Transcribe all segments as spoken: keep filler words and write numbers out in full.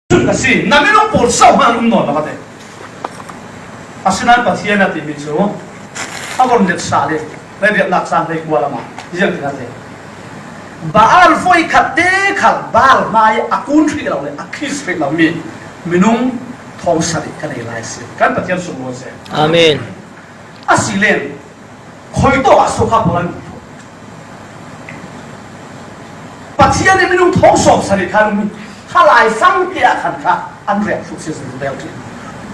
Sun ka si, na minung pawl sauhmah an um nawn lo ka ti. Asinain Pathian a timi cu a von let sa le, Lai Biaknak cang hlei kua lamah ziang ti na ti. Baal voi khat te khal Baal hmai a kun hrih lo le a khis hrih lomi minung thawng sarih ka nei lai a si. Kan Pathian sunglawi seh. Amen. A si len, khuitawk ah sukha pawl an Pathian nih minung thawng sawm sarih kha an um i, kha laifang te ah khan kha an rel thluh si zungzal ṭhin.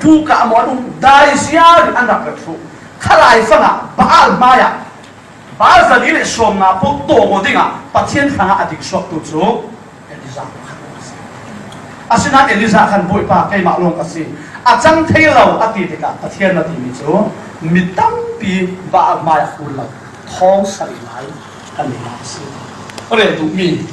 Pu kah maw an um, dai ziar in an rak rel thluh. Kha laifang ah Baal hmai ah Baal zali le sawmnga pawl tawng aw dingah Pathian hrangah a ding suaktu cu Elijah pakhat a si. Asinain Elijah khan, "Bawipa, keimah lawng ka si, a cang thei lo," a ti tikah Pathian a timi cu mi tampi Baal hmai ah kun lo thawng sarih lai kan nei lai a si. Rel duhmi,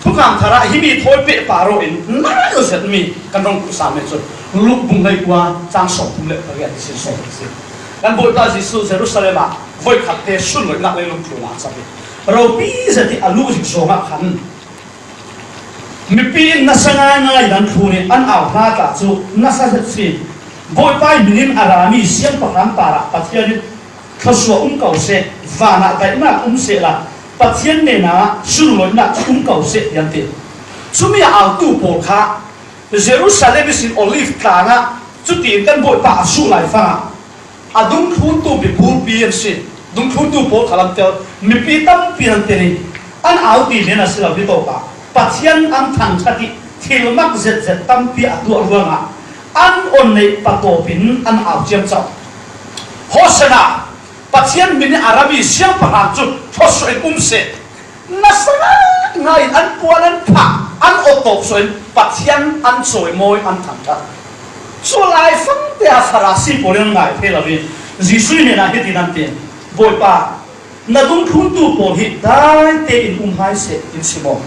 Thukam Thar ah himi thawi peh pah rawh in nai aw zetmi kan rung kuhsam nih cun Luke bung hleikua cang sawmthum le pariat ihsin sawm a si. Kan Bawipa Jesuh Jerusalem ah voikhat te sunloihnak leilung tlun ah a cam i, ropi zet i a luh zik zawng ah khan mipi in nasa ngaingai in an thlun i an au hna tla cu nasa zet si. Bawipa ih min in a rami siangpahrang parah Pathian in thluasuah um ko seh, van ah daihnak um sehla Pathian hnenah sunloihnak cu um ko seh, tiah an ti. Cumi a autu pawl kha Jerusalem ihsin Olive tlang ah cutiin kan Bawipa a suh laifang ah a dungthluntu mibulpi an si. Dungthluntu pawl khal an tel, mipi tampi an tel i an au ti men a si lo, hitawk ah Pathian an thangṭhat i thil mak zetzet tampi a tuah ruangah an on neih patawp in an au ciamco. Hosanna! Pathian min in a rami siangpahrang cu thluasuah in um seh. Nasa ngaingai in an puan an phah, an awtawp suah in Pathian an cawimawi, an thangṭhat. Cu laifang te ah Farasi pawl in an ngai thei lo i Jesuh hnenah hitin an ti, "Bawipa, na dungthluntu pawl hi dai tein um hai seh," in si maw?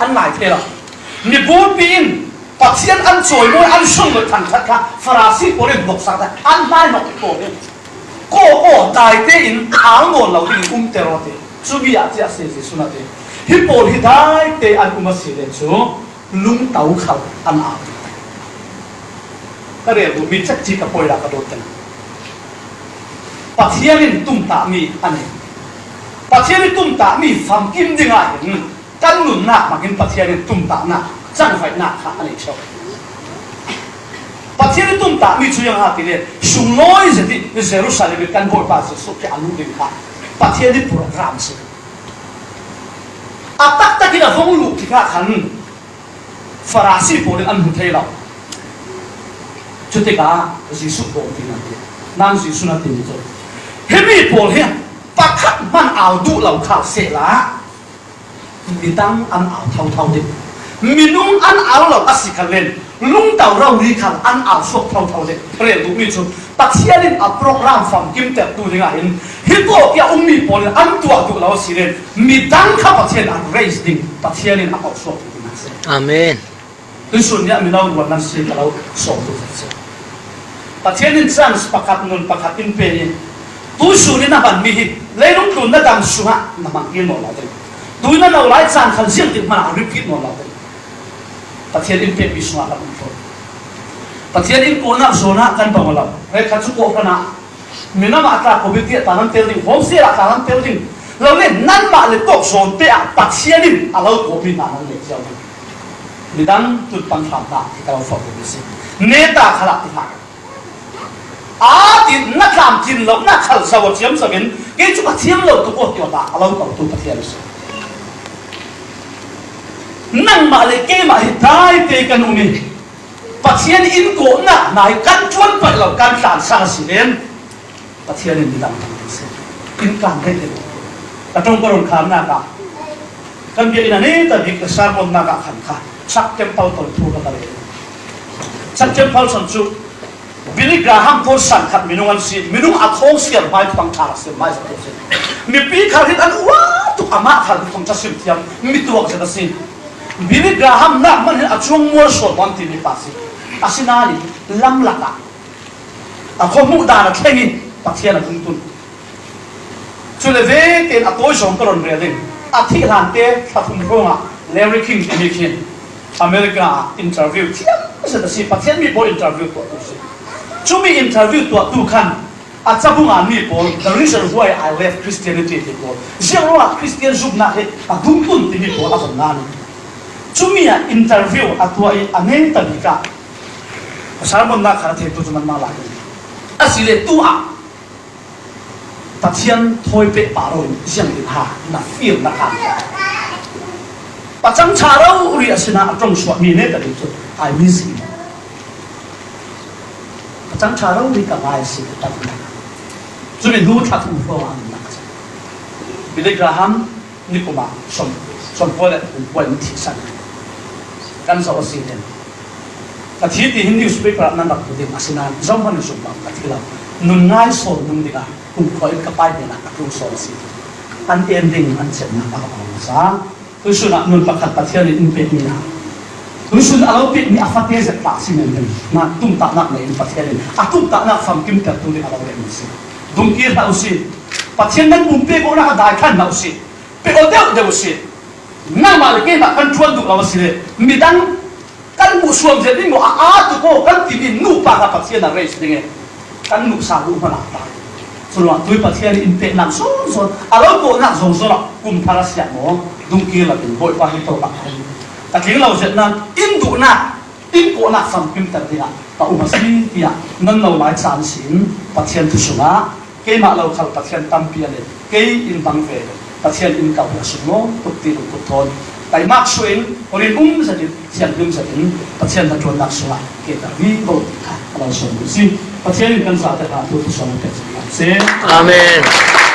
An ngai thei lo. Mibulpi in Pathian an cawimawi, an sunloih thangṭhat kha Farasi pawl in hnawksak ta, an hmai hnawk pawl in, "Kawk aw, dai tein au nawn lo dingin um ter aw," ti. Cumi ah ciah si Jesuh na ti. Hi pawl hi dai te an um a si len cu lungto khal an au. Ka rel duhmi cekci ka poi dah ka dawt teng. Pathian in tumtahmi a nei. Pathian in tumtahmi famkim dingah hin kan nunnak hmangin Pathian in tumtahnak, cangvaihnak kha a nei cio. Pathian in tumtahmi cu ziang a ti le, sunglawi zet i Jerusalem i kan Bawipa Jesuh khi a luh ding kha Pathian i program a si. A taktak in a vung luh tikah khan Farasi pawl in an hmu thei lo. Cutikah Jesuh dawt ding an ti. Nang Jesuh na timi cu, "Himi pawl hi pakhat hmanh au duh lo khal sehla, midang an au thotho ding. Minung an au lo a si khan len, lungto rori khal an au suak thotho ding." Rel duhmi cu Pathian in a program famkimtertu dingah hin hi tawk i a ummi pawl in an tuah duh lo a si len, midang kha Pathian an raise ding, Pathian in a auh suak ding a si. Amen. Tuisun ni ah mino rual nan si ka lo sawm duh si. Pathian in chance pakhat, nun pakhat in pe i, tuisun in a hmanmi hi leilung tlun na dang sungah na hmang kir nawn lo ding. Tui na no lai caan khan ziang tik hmanh ah repeat nawn lo ding. Pathian in pekmi sungah kan um thlo. Pathian in kawhnak zawn ah kan bang lo. Hei khat cu kawhhran ah minam ah tla covid tiah tla nan tel ding, home cell ah tla nan tel ding. Lo le nanmah le tawk zawn te ah Pathian in a lo kawhmi hna nan leh cio ding. Midang tun pang hram hna ti ka lo fak ding si. Neta khalah ti hna. Aa ti na tlamtlin lo, na khal zo a ciamco in, "Kei cu ka thiam lo tuk aw," tiah a lo totu Pathian a si. Nangmah le keimah hi dai te kan um i, Pathian in kawhnak hna hi kan ṭuan paih lo, kan tlansan a si len, Pathian in midang thang a si. In kan hei te. Ka ṭong ka run kharnak ah, kan bia in a ni ta bik ka sermonnak ah khan kha Chuck Templeton thu ka rel. Chuck Templeton cu Billy Graham thawn san khat minung an si, minung a thawng siar hmai pang ṭha rak si, hmai zat si. Mipi khal hin an uar tuk, amah khal thawngṭha sim thiam mi tuak zet a si. Billy Graham nak hmanh hin a cuang mual sual an timi pa si. Asinain lamlak ah a khuahmuh dan a thleng i Pathian a dungtun. Cule ve tein a tawi zong ka run rel ding. A thih hlan te thla thum hrawngah Larry King timi khin America ah interview thiam zet a si, Pathian mi pawl interview tuahtu si. Cumi interview tuahtu khan a cabunga mi pawl, "The reason why I left Christianity," ti pawl, "Ziang ruangah Christian zumna hi a dungtun," ti mi pawl a zong ngan. Cumi ah interview a tuah i a neta bik ah a sermon nak khan a theitu cu man mah lai ding. A si le tu ah Pathian thawi peh pah lo in ziang ding ha na feel na khan. Pacang ṭha rori a sinah a ṭong suahmi neta ding cu, "I miss him. Pacang ṭha rori ka ngai a si," ka tat na. Cumi hnu thla thum hrawng ah an nak. Billy Graham nikum ah sawm, sawmkua le kum kua in thihsan kan zoh a si hin. Ka thi ti hin newspaper ah nan rak hmu ding a si nain zohhmanh in zumh bang ka thi lo. Nun ngai sawn nung dingah kumkhua in ka pai hnen ah ka tlung sawn a si. An en ding an cemnak a ka pang nasa. Tuisun ah nun pakhat Pathian in in pekmi ah, tuisun a lo pekmi a fate zet pah si men men. Na tumtahnak nei in Pathian in a tumtahnak famkimtertu ding a lo rem si. Dungkir hlah u si. Pathian nan pumpe ko nak a dai thlan hlah u si. Pe aw deuh deuh si. Nangmah le keimah kan ṭuan duh lo a si le, midang kan hmuh suam zia ding maw, a aa tuk aw kan timi nupa kha Pathian a raise ding e. Kan nuhsa duh hmanh ah ta. Curuangah tui Pathian in pehnak zawzaw, a lo kawhnak zawzaw ah kum thar a siah maw, dungkir lakin Bawipa hi to bak hai. Ka tling lo zet nan in duhnak, in kawhnak famkimter dingah ka um a si, tiah nan lo lai caan sin Pathian thu sungah keimah lo khal Pathian tampi a nei. Kei in bang ve Pathian in kau a sunglaw tuk ti lungput thawn taimak suin rin um zetin thianghlim zetin Pathian hnaṭuannak sungah kei ka vivo ti kha a lo sawn si. Pathian in kan zate hna thu thu sawm pek si. Amen.